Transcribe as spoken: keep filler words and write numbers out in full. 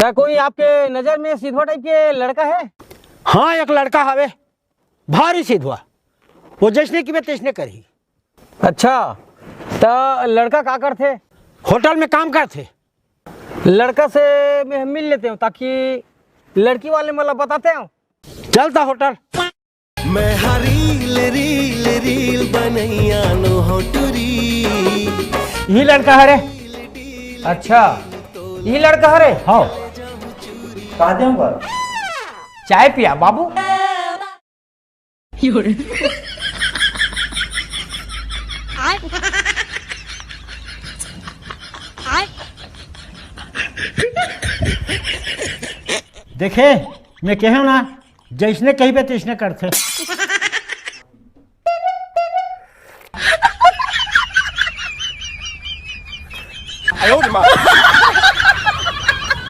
का कोई आपके नजर में सिधवा टाइप के लड़का है? हाँ, एक लड़का हवे, भारी सिधवा। वो जैसने कहिबे तैसने करही। अच्छा, त लड़का का करथे? होटल में काम करथे। लड़का से मैं मिल लेते हूँ, ताकि लड़की वाले मन ला बताते हूँ। चल त होटल। मैं हा रील, रील, रील बनैया नो हो टुरी। यही लड़का हरे। अच्छा, यही लड़का हरे। हाँ। कहाँ दे हूँ घर? चाय पिया बाबू। देखे, मैं कहे हूँ ना, जैसने कहिबे तैसने करथे।